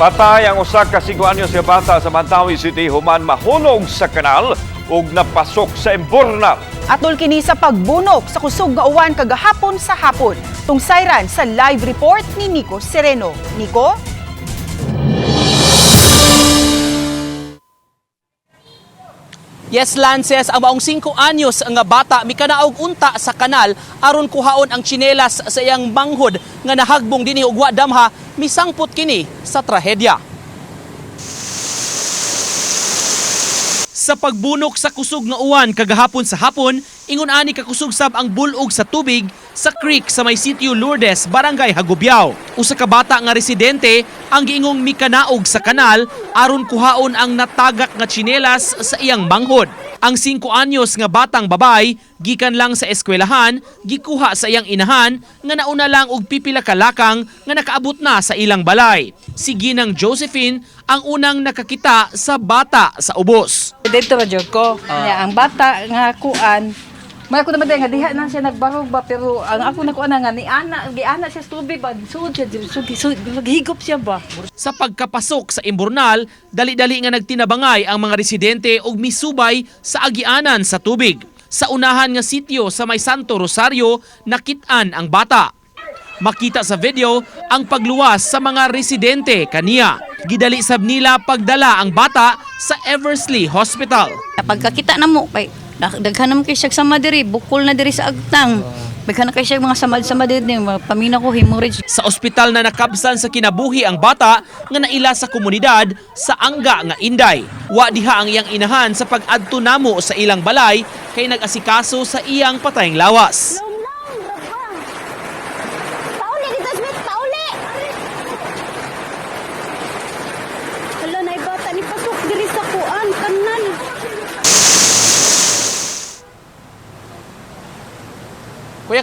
Patay ang usa ka 5 anyos nga bata sa Mandaue City human mahulog sa kanal ug napasok sa imburnal. Atol kini sa pagbunok sa kusog nga uwan kagahapon sa hapon. Tungsayran sa live report ni Nico Sereno. Nico? Yes, Lances, ang maong 5 anyos nga bata mikanaog unta sa kanal aron kuhaon ang tsinelas sa iyang manghod nga nahagbong dinhi og wa damha, misangpot kini sa trahedya. Sa pagbunok sa kusog nga uwan kagahapon sa hapon, ingon ani kakusog sab ang bulog sa tubig sa creek sa may sitio Lourdes, Barangay Hagubiao. Usa ka bata nga residente ang giingong mikanaog sa kanal aron kuhaon ang natagak nga tsinelas sa iyang manghod. Ang 5 anyos nga batang babay gikan lang sa eskwelahan, gikuha sa iyang inahan nga nauna lang og pipila ka lakang nga nakaabot na sa ilang balay. Si Ginang Josephine ang unang nakakita sa bata sa ubos. Dito ra jud ko. Nya, ang bata nga kuan, may ako naman nga diha na siya nagbarog ba, pero ang ako nakuan na nga ni ana giana siya sa tubig ba, sud siya sud, sud, maghigop siya ba. Sa pagkapasok sa imburnal, dali-dali nga nagtinabangay ang mga residente og misubay sa agianan sa tubig. Sa unahan nga sitio sa may Santo Rosario, nakit-an ang bata. Makita sa video ang pagluwas sa mga residente kaniya. Gidali sab nila pagdala ang bata sa Eversley Hospital. Pagkakita na mo kay daghan naman kay siya sama diri, bukol na diri sa agtang. Daghan na kay siya mga samad-samad diri, pamina ko hemorrhage. Sa ospital na nakabsan sa kinabuhi ang bata nga naila sa komunidad sa Angga nga Inday. Wa diha ang iyang inahan sa pag-adto namo sa ilang balay kay nag-asikaso sa iyang patayng lawas. Pauli dito, Smith! Pauli! Hala, na bata ni pasok diri sa kuan, kanan. Kuya,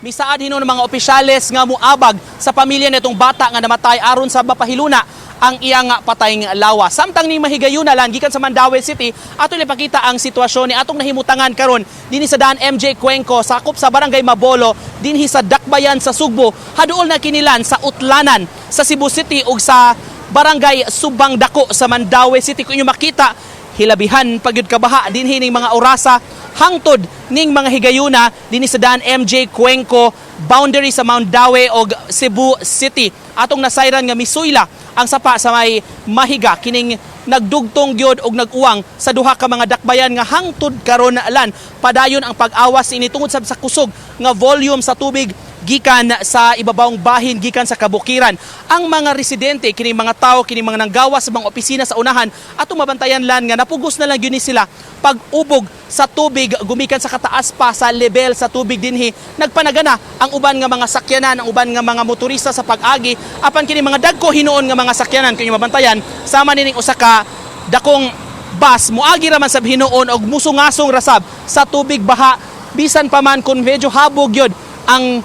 misaad hinon ng mga opisyales nga muabag sa pamilya nitong bata nga namatay aron sa mapahiluna ang iyang patayng lawa. Samtang ni mahigayuna lang gikan sa Mandaue City, ato ipakita ang sitwasyon ni atong nahimutangan karon dinhi sa daan MJ Cuenco, sakop sa Barangay Mabolo, dinhi sa Dakbayan sa Sugbo, haduol na kinilan sa Utlanan sa Cebu City ug sa Barangay Subang Dako sa Mandaue City. Kung inyo makita, hilabihan pagyud kabaha dinhi ning mga orasa hangtod ning mga higayuna dinhi sa daan MJ Cuenco, boundary sa Mount Dawe og Cebu City. Atong nasayran nga misuyla ang sapa sa may Mahiga, kining nagdugtong gyud og nag-uwang sa duha ka mga dakbayan nga hangtod karon lan padayon ang pag-awas ini tungod sab sa kusog nga volume sa tubig gikan sa ibabawng bahin, gikan sa kabukiran. Ang mga residente, kini mga tao, kini mga nanggawa sa mga opisina sa unahan, atong mabantayan lan nga napugos na lang gyud ni sila pag-ubog sa tubig gumikan sa kataas pa sa level sa tubig dinhi. Nagpanagana ang uban nga mga sakyanan, ang uban nga mga motorista sa pag-agi, apan kini mga dagko hinuon nga mga sakyanan, kini mabantayan sama nining usa ka dakong bus muagi ra man sab hinuon og musungasong rasab sa tubig baha, bisan pa man kung medyo habog yun ang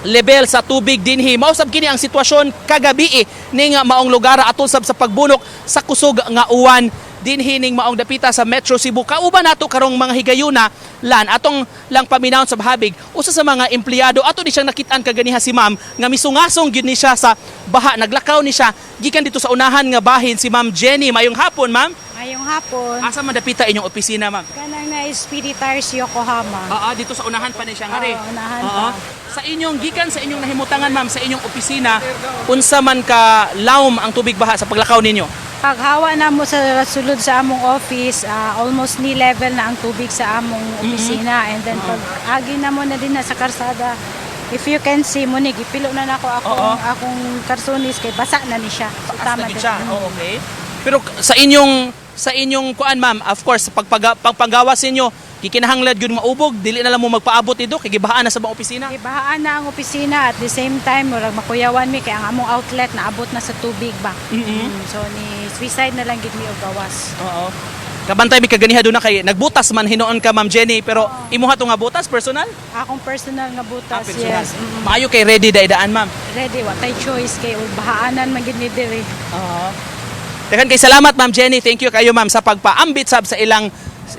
level sa tubig dinhi. Mao sab kini ang sitwasyon kagabi ning maong lugar atol sab sa pagbunok sa kusog nga uwan dinhi ning maong dapita sa Metro Cebu. Kauban nato karong mga higayuna lan atong lang paminawon sa habig usa sa mga empleyado ato ni siyang nakit-an kaganiha, si ma'am nga misungasong gyud ni siya sa baha, naglakaw ni siya gikan dito sa unahan nga bahin, si Ma'am Jenny. Mayong hapon, ma'am. Ngayong hapon, Asa man dapita inyong opisina, ma'am? Kanang na SPD Tires Yokohama. Oo, dito sa unahan pa ni siya nga rin. Oo, unahan Oo. pa. Sa inyong gikan sa inyong nahimutangan, ma'am, sa inyong opisina, unsa man ka lawom ang tubig baha sa paglakaw ninyo? Paghawa na mo sa sulod sa among office, almost knee level na ang tubig sa among opisina. And then pag agi na mo na din na sa karsada, if you can see mo ni gipilo na nako akong akong karsunis kay basa na ni siya. So, Taas na din. gid siya. Oo, okay. Pero sa inyong kuan, ma'am, of course, sa pagpanggawas ninyo, gikinahanglan gyud maubog, dili na lang mo magpaabot dito kay gibahaan na sa mga opisina. Gibahaan na ang opisina, at the same time murag makuyawan mi kay ang among outlet naabot na sa tubig ba. So ni suicide na lang gid mi og gawas. Oo. Kabantay mi kaganiha do na kay nagbutas man hinuon ka, Ma'am Jenny, pero imuha to nga butas personal? Akong personal nga butas, Ah, personal. yes. Maayo kay ready dai daan, ma'am. Ready, wa tay choice kay bahaanan man gid ni diri. Daghan kay salamat, Ma'am Jenny. Thank you kayo, ma'am, sa pagpaambit sab sa ilang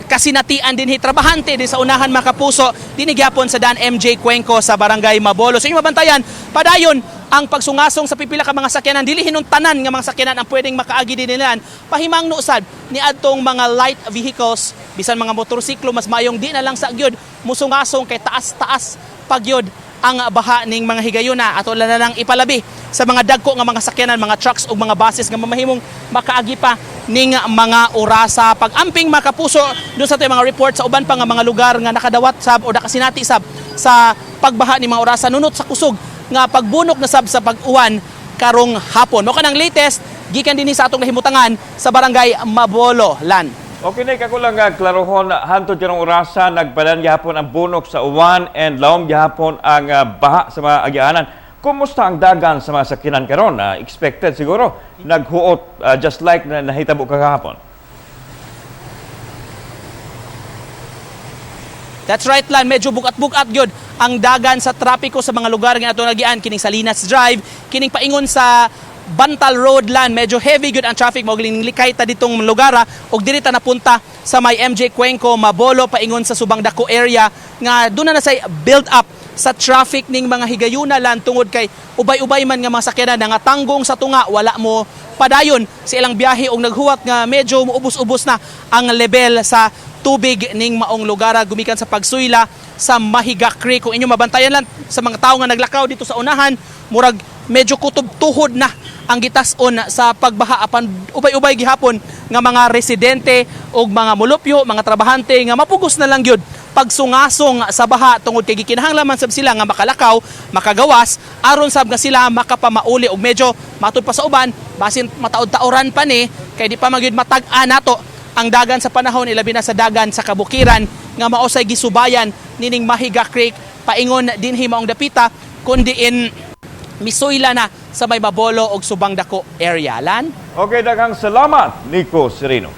kasinatian dinhi, trabahante din sa unahan, mga kapuso, dinhi gyapon sa Dan MJ Cuenco sa Barangay Mabolo. Sa inyong mabantayan padayon Ang pagsungasong sa pipila ka mga sakyanan, dili hinon tanan nga mga sakyanan ang pwedeng makaagi dinhi, Lan. Pahimangno sad ni adtong mga light vehicles, bisan mga motorsiklo, mas mayong di na lang sa gyud musungasong kay taas-taas pagyod ang baha ning mga higayuna. Ato na lang ipalabi sa mga dagko nga mga sakyanan, mga trucks ug mga buses nga mamahimong makaagi pa ning mga orasa. Pag-amping, mga kapuso, doon sa ating mga report sa uban pa nga mga lugar nga nakadawat sab o nakasinati sab sa pagbaha ni mga orasa nunot sa kusog nga pagbunok na sab sa pag-uwan karong hapon. Mao kanang latest gikan dinhi sa atong nahimutangan sa Barangay Mabolo, Lan. Okay, Nick, ako lang klarohon, hantod karong orasa, nagpadan gihapon ang bunok sa uwan and lawom gihapon ang baha sa mga agianan. Kumusta ang dagan sa mga sakyanan karon? Expected siguro naghuot just like na nahitabo kagahapon. That's right, Lan. Medyo bugat-bugat gyud ang dagan sa trapiko sa mga lugar nga ato nagian, kining Salinas Drive, kining paingon sa Bantal Road, Lan. Medyo heavy gyud ang traffic, mao likay ta ditong lugar ug diri ta napunta sa may MJ Cuenco, Mabolo, paingon sa Subang Dako area nga doon na nasay build up sa traffic ning mga higayuna, Lan, tungod kay ubay-ubay man nga mga sakyanan nangatanggong sa tunga, wala mo padayon sa ilang biyahe og naghuwat nga medyo muubos-ubos na ang level sa tubig ning maong lugar gumikan sa pagsuyla sa Mahiga Creek. Kung inyo mabantayan lang sa mga tao nga naglakaw dito sa unahan, murag medyo kutob tuhod na ang gitas-on sa pagbaha, apan ubay-ubay gihapon nga mga residente og mga mulupyo, mga trabahante nga mapugos na lang gyud pagsungasong sa baha tungod kay gikinahanglan man sab sila nga makalakaw, makagawas aron sab nga sila makapamauli. Og medyo matud pa sa uban, basin mataod-taoran pa ni kay di pa magyud matag-a nato ang dagan sa panahon, ilabi na sa dagan sa kabukiran nga mao say gisubayan nining Mahiga Creek paingon dinhi maong dapita kundi in misuyla na sa may Mabolo og Subang Dako area, Lan. Okay, daghang salamat, Nico Sereno.